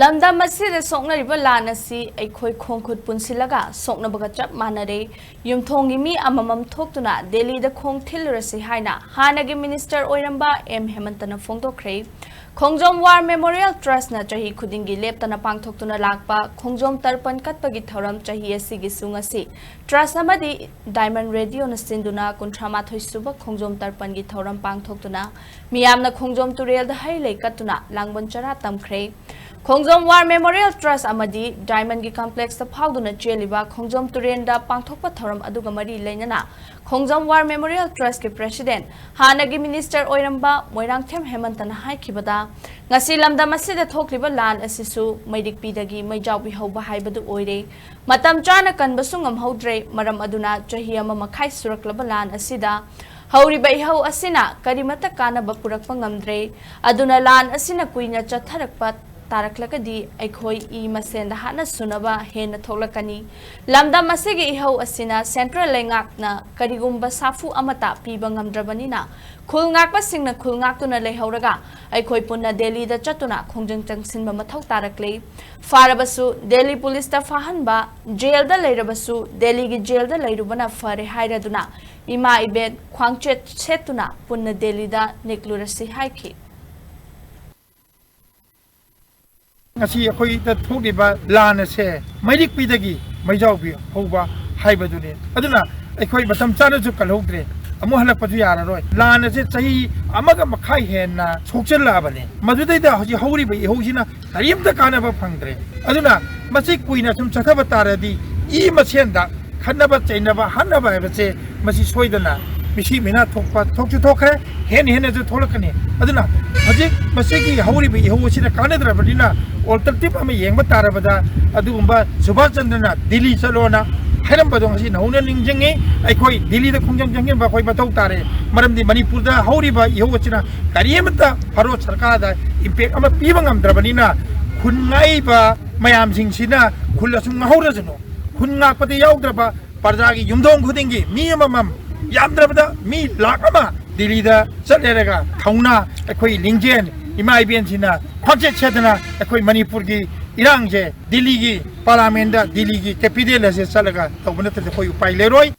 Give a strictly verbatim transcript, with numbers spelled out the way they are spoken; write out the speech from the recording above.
ꯂꯝꯗꯝ ꯑꯁꯤꯗ ꯁꯣꯛꯅꯔꯤꯕ ꯂꯥꯟ ꯑꯁꯤ ꯑꯩꯈꯣꯏ ꯈꯣꯡ ꯈꯨꯠ ꯄꯨꯟꯁꯤꯜꯂꯒ ꯁꯣꯛꯅꯕꯒ ꯆꯞ ꯃꯥꯟꯅꯔꯦ꯫ ꯌꯨꯝꯊꯣꯡꯒꯤ ꯃꯤ ꯑꯃꯃꯝ ꯊꯣꯛꯇꯨꯅ ꯗꯦꯜꯂꯤꯗ ꯈꯣꯡ ꯊꯤꯜꯂꯨꯔꯁꯤ ꯍꯥꯏꯅ ꯍꯥꯟꯅꯒꯤ ꯃꯤꯅꯤꯁꯇꯔ ꯑꯣꯏꯔꯝꯕ ꯑꯦꯝ ꯍꯦꯃꯟꯇꯅ ꯐꯣꯡꯗꯣꯛꯈ꯭ꯔꯦ꯫ ꯈꯣꯡꯖꯣꯝ ꯋꯥꯔ ꯃꯦꯃꯣꯔꯤꯌꯦꯜ ꯇ꯭ꯔꯁꯅ ꯆꯍꯤ ꯈꯨꯗꯤꯡꯒꯤ ꯂꯦꯞꯇꯅ ꯄꯥꯡꯊꯣꯛꯇꯨꯅ ꯂꯥꯛꯄ ꯈꯣꯡꯖꯣꯝ ꯇꯔꯄꯟ ꯀꯠꯄꯒꯤ ꯊꯧꯔꯝ ꯆꯍꯤ ꯑꯁꯤꯒꯤꯁꯨ ꯉꯁꯤ ꯇ꯭ꯔꯁ ꯑꯃꯗꯤ ꯗꯥꯏꯃꯟ ꯔꯦꯗꯤꯑꯣꯅ ꯁꯤꯟꯗꯨꯅ ꯀꯨꯟꯊ꯭ꯔꯥ ꯃꯥꯊꯣꯏ ꯁꯨꯕ ꯈꯣꯡꯖꯣꯝ ꯇꯔꯄꯟꯒꯤ ꯊꯧꯔꯝ ꯄꯥꯡꯊꯣꯛꯇꯨꯅ ꯃꯤꯌꯥꯝꯅ ꯈꯣꯡꯖꯣꯝ ꯇꯨꯔꯦꯜꯗ ꯍꯩ ꯂꯩ ꯀꯠꯇꯨꯅ ꯂꯥꯡꯕꯟ ꯆꯔꯥ ꯇꯝꯈ꯭ꯔꯦ꯫ ꯈꯣꯡꯖꯣꯝ ꯋꯥꯔ ꯃꯦꯃꯣꯔꯤꯌꯦꯜ ꯇ꯭ꯔꯁ ꯑꯃꯗꯤ ꯗꯥꯏꯃꯟꯒꯤ ꯀꯝꯄ꯭ꯂꯦꯛꯁꯇ ꯐꯥꯎꯗꯨꯅ ꯆꯦꯜꯂꯤꯕ ꯈꯣꯡꯖꯣꯝ ꯇꯨꯔꯦꯜꯗ ꯄꯥꯡꯊꯣꯛꯄ ꯊꯧꯔꯝ ꯑꯗꯨꯒ ꯃꯔꯤ ꯂꯩꯅꯅ ꯈꯣꯡꯖꯣꯝ ꯋꯥꯔ ꯃꯦꯃꯣꯔꯤꯌꯦꯜ ꯇ꯭ꯔꯁꯀꯤ ꯄ꯭ꯔꯦꯁꯤꯗꯦꯟꯠ, ꯍꯥꯟꯅꯒꯤ ꯃꯤꯅꯤꯁꯇꯔ ꯑꯣꯏꯔꯝꯕ ꯃꯣꯏꯔꯥꯡꯊꯦꯝ ꯍꯦꯃꯟꯇꯅ ꯍꯥꯏꯈꯤꯕꯗ, ꯉꯁꯤ ꯂꯝꯗꯝ ꯑꯁꯤꯗ ꯊꯣꯛꯂꯤꯕ ꯂꯥꯟ ꯑꯁꯤꯁꯨ ꯃꯩꯔꯤꯛꯄꯤꯗꯒꯤ ꯃꯩꯖꯥꯎꯕꯤ ꯍꯧꯕ ꯍꯥꯏꯕꯗꯨ ꯑꯣꯏꯔꯦ꯫ ꯃꯇꯝ ꯆꯥꯅ ꯀꯟꯕꯁꯨ ꯉꯝꯍꯧꯗ꯭ꯔꯦ꯫ ꯃꯔꯝ ꯑꯗꯨꯅ ꯆꯍꯤ ꯑꯃ ꯃꯈꯥꯏ ꯁꯨꯔꯛꯂꯕ ꯂꯥꯟ ꯑꯁꯤꯗ ꯍꯧꯔꯤꯕ ꯏꯍꯧ ꯑꯁꯤꯅ ꯀꯔꯤꯃꯠꯇ ꯀꯥꯟꯅꯕ ꯄꯨꯔꯛꯄ ꯉꯝꯗ꯭ꯔꯦ꯫ ꯑꯗꯨꯅ ꯂꯥꯟ ꯑꯁꯤꯅ ꯀꯨꯏꯅ ꯆꯠꯊꯔꯛꯄ ꯇꯥꯔꯛꯂꯒꯗꯤ ꯑꯩꯈꯣꯏ ꯏ ꯃꯁꯦꯟꯗ ꯍꯥꯠꯅ ꯁꯨꯅꯕ ꯍꯦꯟꯅ ꯊꯣꯛꯂꯛꯀꯅꯤ꯫ ꯂꯝꯗꯝ ꯑꯁꯤꯒꯤ ꯏꯍꯧ ꯑꯁꯤꯅ ꯁꯦꯟꯇ꯭ꯔꯦꯜ ꯂꯩꯉꯥꯛꯅ ꯀꯔꯤꯒꯨꯝꯕ ꯁꯥꯐꯨ ꯑꯃꯠꯇ ꯄꯤꯕ ꯉꯝꯗ꯭ꯔꯕꯅꯤꯅ, ꯈꯨꯜ ꯉꯥꯛꯄꯁꯤꯡꯅ ꯈꯨꯜ ꯉꯥꯛꯇꯨꯅ ꯂꯩꯍꯧꯔꯒ ꯑꯩꯈꯣꯏ ꯄꯨꯟꯅ ꯗꯦꯜꯂꯤꯗ ꯆꯠꯇꯨꯅ ꯈꯣꯡꯖꯪ ꯆꯪꯁꯤꯟꯕ ꯃꯊꯧ ꯇꯥꯔꯛꯂꯦ꯫ ꯐꯥꯔꯕꯁꯨ ꯗꯦꯜꯂꯤ ꯄꯨꯂꯤꯁꯇ ꯐꯥꯍꯟꯕ, ꯖꯦꯜꯗ ꯂꯩꯔꯕꯁꯨ ꯗꯦꯜꯂꯤꯒꯤ ꯖꯦꯜꯗ ꯂꯩꯔꯨꯕꯅ ꯐꯔꯦ ꯍꯥꯏꯔꯗꯨꯅ ꯏꯃꯥ ꯏꯕꯦꯟ ꯈ꯭ꯋꯥꯡꯆꯦꯠ ꯁꯦꯠꯇꯨꯅ ꯄꯨꯟꯅ ꯗꯦꯜꯂꯤꯗ ꯅꯤꯛꯂꯨꯔꯁꯤ ꯍꯥꯏꯈꯤ꯫ ꯉꯁꯤ ꯑꯩꯈꯣꯏꯗ ꯊꯣꯛꯂꯤꯕ ꯂꯥꯟ ꯑꯁꯦ ꯃꯩꯔꯤꯛꯄꯤꯗꯒꯤ ꯃꯩꯖꯥꯎꯕꯤ ꯍꯧꯕ ꯍꯥꯏꯕꯗꯨꯅꯤ꯫ ꯑꯗꯨꯅ ꯑꯩꯈꯣꯏ ꯃꯇꯝ ꯆꯥꯅꯁꯨ ꯀꯜꯍꯧꯗ꯭ꯔꯦ, ꯑꯃꯨꯛ ꯍꯜꯂꯛꯄꯁꯨ ꯌꯥꯔꯔꯣꯏ꯫ ꯂꯥꯟ ꯑꯁꯦ ꯆꯍꯤ ꯑꯃꯒ ꯃꯈꯥꯏ ꯍꯦꯟꯅ ꯁꯣꯛꯆꯤꯜꯂꯛꯑꯕꯅꯤ꯫ ꯃꯗꯨꯗꯩꯗ ꯍꯧꯖꯤꯛ ꯍꯧꯔꯤꯕ ꯏꯍꯧꯁꯤꯅ ꯀꯔꯤꯝꯇ ꯀꯥꯟꯅꯕ ꯐꯪꯗ꯭ꯔꯦ꯫ ꯑꯗꯨꯅ ꯃꯁꯤ ꯀꯨꯏꯅ ꯁꯨꯝ ꯆꯠꯊꯕ ꯇꯥꯔꯗꯤ ꯏ ꯃꯁꯦꯟꯗ ꯈꯠꯅꯕ ꯆꯩꯅꯕ ꯍꯥꯠꯅꯕ ꯍꯥꯏꯕꯁꯦ ꯃꯁꯤ ꯁꯣꯏꯗꯅ ꯃꯤꯁꯤ ꯃꯤꯅꯥ ꯊꯣꯛꯄ ꯊꯣꯛꯁꯨ ꯊꯣꯛꯈ꯭ꯔꯦ, ꯍꯦꯟꯅ ꯍꯦꯟꯅꯁꯨ ꯊꯣꯛꯂꯛꯀꯅꯤ꯫ ꯑꯗꯨꯅ ꯍꯧꯖꯤꯛ ꯃꯁꯤꯒꯤ ꯍꯧꯔꯤꯕ ꯏꯍꯧ ꯑꯁꯤꯅ ꯀꯥꯟꯅꯗ꯭ꯔꯕꯅꯤꯅ alternative ꯑꯃ ꯌꯦꯡꯕ ꯇꯥꯔꯕꯗ ꯑꯗꯨꯒꯨꯝꯕ ꯁꯨꯕꯥꯁ ꯆꯟꯗ꯭ꯔꯅ ꯗꯤꯜꯂꯤ ꯆꯠꯂꯣꯅ ꯍꯥꯏꯔꯝꯕꯗꯣ ꯉꯁꯤ ꯅꯧꯅ ꯅꯤꯡꯁꯤꯡꯉꯤ꯫ ꯑꯩꯈꯣꯏ ꯗꯤꯜꯂꯤꯗ ꯈꯣꯡꯖꯪ ꯆꯪꯁꯤꯟꯕ ꯑꯩꯈꯣꯏ ꯃꯊꯧ ꯇꯥꯔꯦ꯫ ꯃꯔꯝꯗꯤ ꯃꯅꯤꯄꯨꯔꯗ ꯍꯧꯔꯤꯕ ꯏꯍꯧ ꯑꯁꯤꯅ ꯀꯔꯤꯃꯠꯇ ꯚꯥꯔꯠ ꯁꯔꯀꯥꯔꯗ impact ꯑꯃ ꯄꯤꯕ ꯉꯝꯗ꯭ꯔꯕꯅꯤꯅ ꯈꯨꯟ ꯉꯥꯛꯏꯕ ꯃꯌꯥꯝꯁꯤꯡꯁꯤꯅ ꯈꯨꯜ ꯑꯁꯨꯝ ꯉꯥꯍꯧꯔꯁꯅꯨ꯫ ꯈꯨꯟ ꯉꯥꯛꯄꯗ ꯌꯥꯎꯗ꯭ꯔꯕ ꯄ꯭ꯔꯖꯥꯒꯤ ꯌꯨꯝꯊꯣꯡ ꯈꯨꯗꯤꯡꯒꯤ ꯃꯤ ꯑꯃꯃꯝ, ꯌꯥꯝꯗ꯭ꯔꯕꯗ ꯃꯤ ꯂꯥꯈ ꯑꯃ ꯗꯤꯜꯂꯤꯗ ꯆꯠꯂꯦꯔꯒ ꯊꯧꯅꯥ ꯑꯩꯈꯣꯏ ꯂꯤꯡꯖꯦꯜ ꯏꯃꯥ ꯏꯕꯦꯟꯁꯤꯡꯅ ꯈ꯭ꯋꯥꯡꯆꯦꯠ ꯁꯦꯠꯇꯅ ꯑꯩꯈꯣꯏ ꯃꯅꯤꯄꯨꯔꯒꯤ ꯏꯔꯥꯡꯁꯦ ꯗꯤꯜꯂꯤꯒꯤ ꯄꯥꯔꯂꯥꯃꯦꯟꯗ, ꯗꯤꯜꯂꯤꯒꯤ ꯀꯦꯄꯤꯇꯦꯜ ꯑꯁꯤꯗ ꯆꯠꯂꯒ ꯇꯧꯕ ꯅꯠꯇ꯭ꯔꯗꯤ ꯑꯩꯈꯣꯏ ꯎꯄꯥꯏ ꯂꯩꯔꯣꯏ꯫